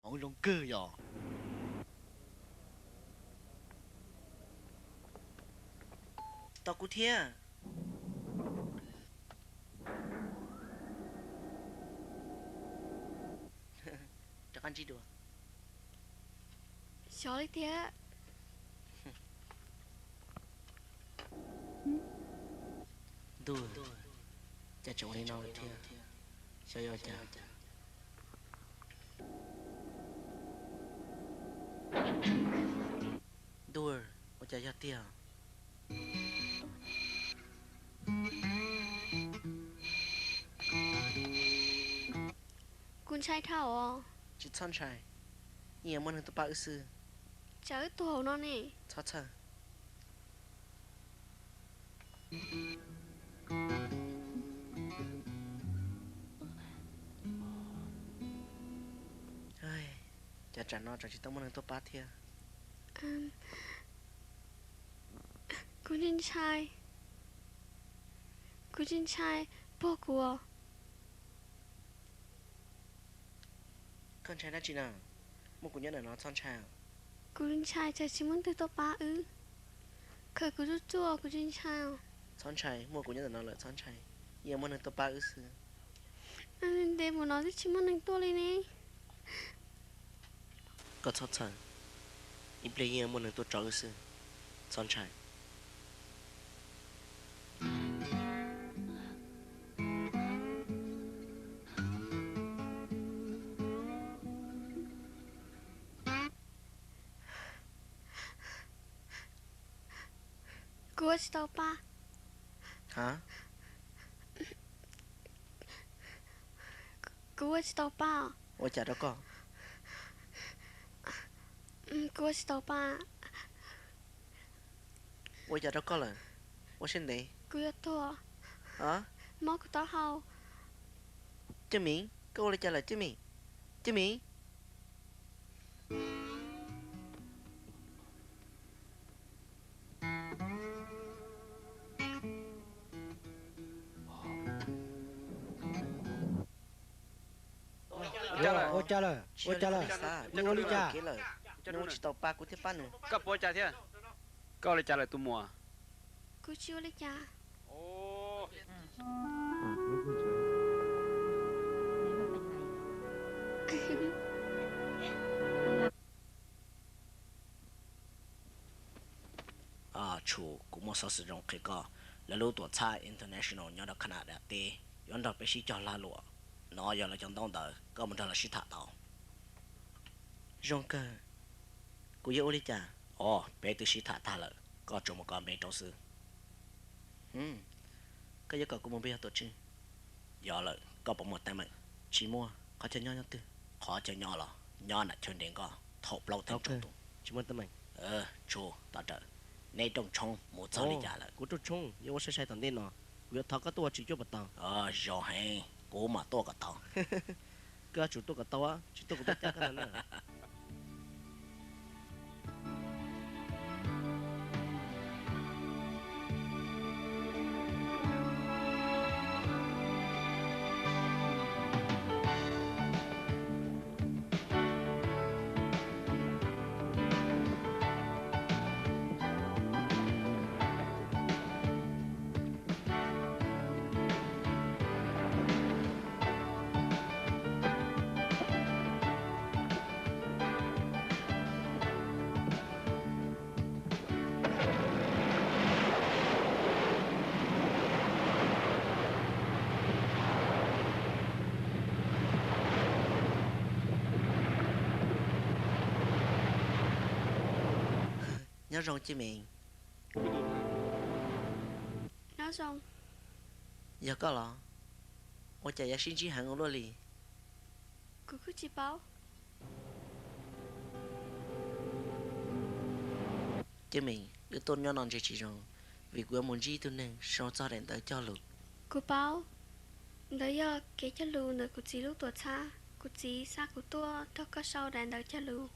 Hmoov zoo kawg yog. Tos kuv thiab. Rov qab ntsib dua. Xyov li thiab. Ntuj, cas tseem ua li no lawm thiab? Xyov yog cas. Ntuj, ua cas yog tiag? Kuv ntshai dhau os. Tsis txhob ntshai, yeej muaj neeg tuaj pab wb xwb. Tsam wb tuag hauv no ne. Txhob txhawj. Cas tsam no tsam tsis tau muaj neeg tuaj pab thiab? Kuv ntshai, kuv ntshai puag kuv. Koj ntshai dab tsi na? Muaj kuv nyob ntawm no, txhob ntshai. Kuv ntshai tsam tsis muaj twg tuaj pab wb. Khawm kuv tsuaj tsuaj, kuv ntshai. Txhob ntshai, muaj kuv nyob ntawm no lawm, txhob ntshai. Yeej muaj neeg tuaj pab wb xwb. Ntev mus no twb tsis muaj neeg tuaj li ne. Koj txhob txhawj, ib pliag yeej muaj neeg tuaj tso wb xwb. Txhob ntshai. Kuv ua tsis tau pa. Ha? Kuv ua tsis tau pa. Ua cas rau koj? Kuv ua tsis tau pa. Ua cas rau koj lawm? Ua siab ntev. Kuv yuav tuag. Mob kuv taub hau. Cwj Mim, koj ua li cas lawm Cwj Mim? Cwj Mim. Ua cas lawm? Ua cas lawm? Nws ua li cas? Nws ua tsis tau pa kuv thiaj pab nws. Koj puas ua cas thiab? Koj ua li cas lawm tus muam? Kuv tsis ua li cas. Tshu, kuv muaj xov xwm zoo qhia koj. Lawv lub tuam txhab International nyob rau Canada teb yuav nrog peb sib cog lag luam. No yog lawv cov ntaub ntawv, koj mus nrog lawv sib tham tau. Zoo kawg. Kuv yuav ua li cas? Os, peb twb sib tham tag lawm, koj tsuas mus kov npe rau xwb. Koj yuav kom kuv mus npe yog tuam tswg? Yog lawm, koj puas muaj teeb meem? Tsis muaj. Qhov chaw nyob nyob twg? Qhov chaw nyob los nyob nram chaw nres nkoj thaum plaub teev tsaus ntuj. Tsis muaj teeb meem. Tshu, Tom Rawm, neb rooj tshoob mus txog li cas lawm? Kuv rooj tshoob yuav ua sai sai tom ntej no, kuv yuav thov koj tuaj ua tswv cuab puas tau? Zoo heev, kuv mam tuaj kom tau. Koj yuav tsum tuaj kom tau, tsis tuaj kuv tuaj cab koj no na. Nyob zoo Cwj Mim. Nyob zoo. Yog koj los? Ua cas yuav sib ntsib heev ua luaj li? Kuv kuj tsis paub. Cwj Mim, wb tuaj nyob no ntshe tsis zoo, vim kuv yuav mus ntsib ib tug neeg sau txog daim ntawv cog lus. Kuv paub, ntawd yog kev cog lus ntawm kuv txiv lub tuam txhab. Kuv txiv xa kuv tuaj nrog koj sau daim ntawv cog lus.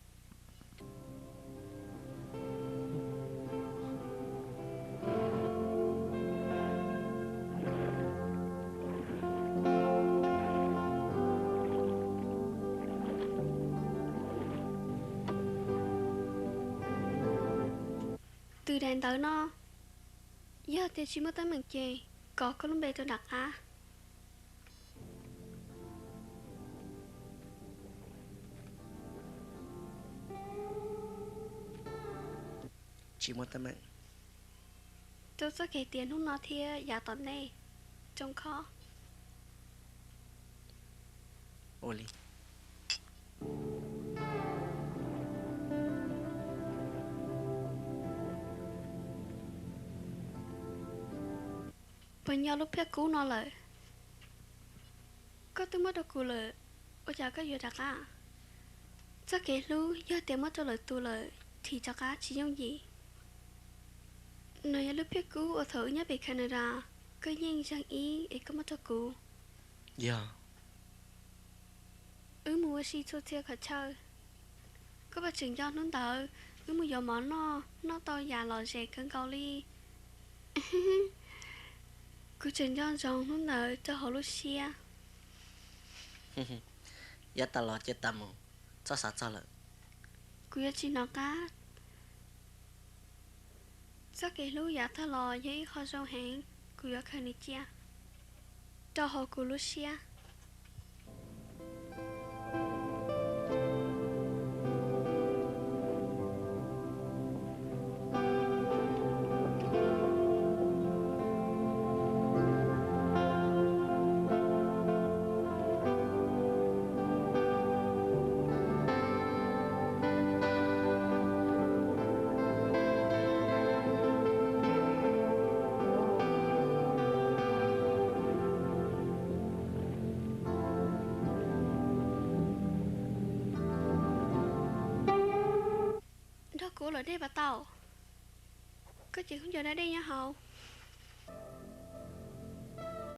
Tus daim ntawv no, yog tias tsis muaj teeb meem ces kov koj lub npe rau nram qab. Tsis muaj teeb meem. Rau txoj kev tias hnub no thiab yav tom ntej zoo kho. Ua li. Puas nco lub phiaj kub no lawm? Koj twb muab rau kuv lawm, ua cas koj yuav rov qab? Txoj kev hlub yog tias muab rau lwm tus lawm, thim rov qab tsis yooj yim. No yog lub phiaj kub uas thaum wb nyob pem Canada, koj yeej zeeg ib es koj muab rau kuv. Yog. Wb mus ua si txhua txhia qhov chaw. Koj puas tseem nco hnub ntawd wb mus yuav mov noj, noj tau yam lom zem kawg nkaus li? Kuv tseem nco ntsoov hnub ntawd rau hauv lub siab. Yav tas los cia tas mus, txhob xav txog lawm. Kuv yuav tsis hnov qab. Txoj kev hlub yav tag los yog ib qho zoo heev, kuv yuav khaws nws cia rau hauv kuv lub siab. Nrog kuv ua luam dej puas tau? Koj cev khaub ncaws da dej nyob hauv.